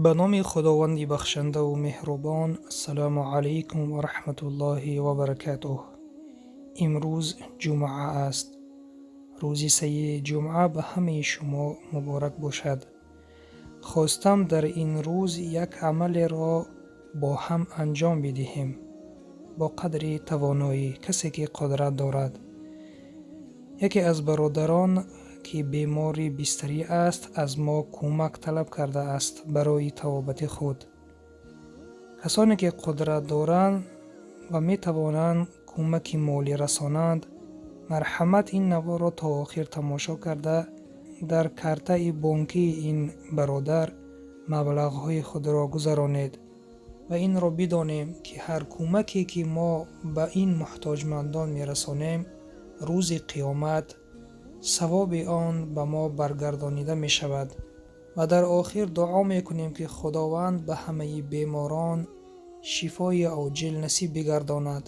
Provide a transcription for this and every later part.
Ба номи Худованди бахшандаву меҳрубон. Ассалому алайкум ва раҳматуллоҳи ва баракатуҳ. Имрӯз ҷумъа аст. Рӯзи саиди ҷумъа ба ҳамаи шумо муборак бошад. Хостам, дар ин рӯз як амалеро бо ҳам анҷом бидиҳем, бо қадри тавоноӣ, касе ки қудрат дорад. Яке аз бародарон, ки бемори бистарӣ аст, аз мо кӯмак талаб кардааст барои табобати худ. Касоне ки қудрат доранд ва метавонанд кӯмаки молӣ расонанд, марҳамат, ин наворро то охир тамошо карда, дар картаи бонкии ин бародар маблағҳои худро гузаронед ва инро бидонем, ки ҳар кӯмаке ки мо ба ин муҳтоҷмандон мерасонем, рӯзи қиёмат савоби он ба мо баргардонида мешавад. Ва дар охир дуо мекунем, ки Худованд ба ҳамаи беморон шифои оҷил насиб бигардонад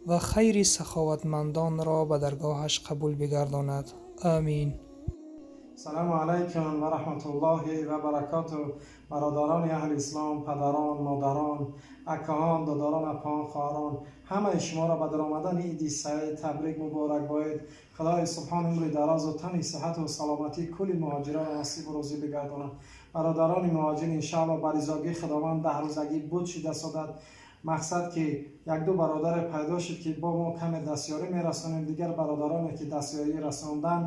ва хайри саховатмандонро ба даргоҳаш қабул бигардонад. Амин. Салому алайкум ва раҳматуллоҳи ва баракоту. Бародарони аҳли ислом, падарон, модарон, акаҳон, додарон, апаҳон, хоҳарон, ҳамаи шуморо ба даромадани иди саид табрик, муборак боед. Худои субҳон умри дарозу тани сиҳату саломатӣ кулли муҳоҷиронро насибу рӯзӣ бигардонад. Бародарони муҳоҷир, иншаалло, ба ризогии Худованд 10 рӯзагӣ буд шида содад. Мақсад, ки якду бародаре пайдо шуд, ки бо мо каме дастёрӣ мерасонем. Дигар бародароне ки дастёрӣ расондан,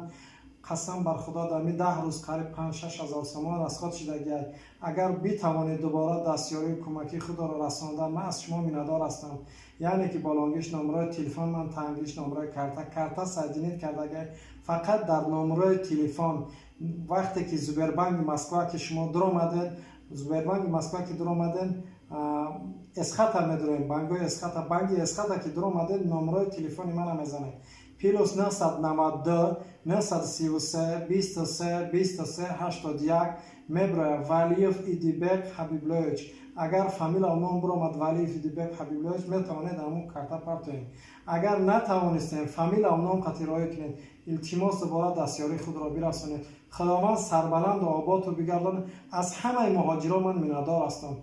қасам бар Худо, дар ми 10 рӯз қариб 5-6 ҳазор сомон расход шудагиай. Агар битавонед дубора дастёрии кӯмакии худро расондан, ман аз шумо миннатдор ҳастам. Яъне ки болонгиш номерои телефон ман, тангиш номерои карта, карта соединить кардагай. Фақат дар номерои телефон, вақте ки Сбербанки Москва ки шумо дуромадед, Сбербанки Москва ки дуромаден, Эсхата медуроем, банкҳои Эсхата, банки Эсхата ки дуромадед, номерои телефони мана мезанед: +992 933 23 23 81. Меброя Валиев Идибек Ҳабиблоевич. Агар фамилия ном биромад, Валиев Идибек Ҳабиблоевич, метавонед ҳамун карта партоед. Агар натавонистем, фамилия ном қатироӣ кунед. Илтимос, дубора дастёрии худро бирасонед. Худованд сарбаланду оботу бигардонад. Аз ҳамаи муҳоҷирон ман миннатдор ҳастам.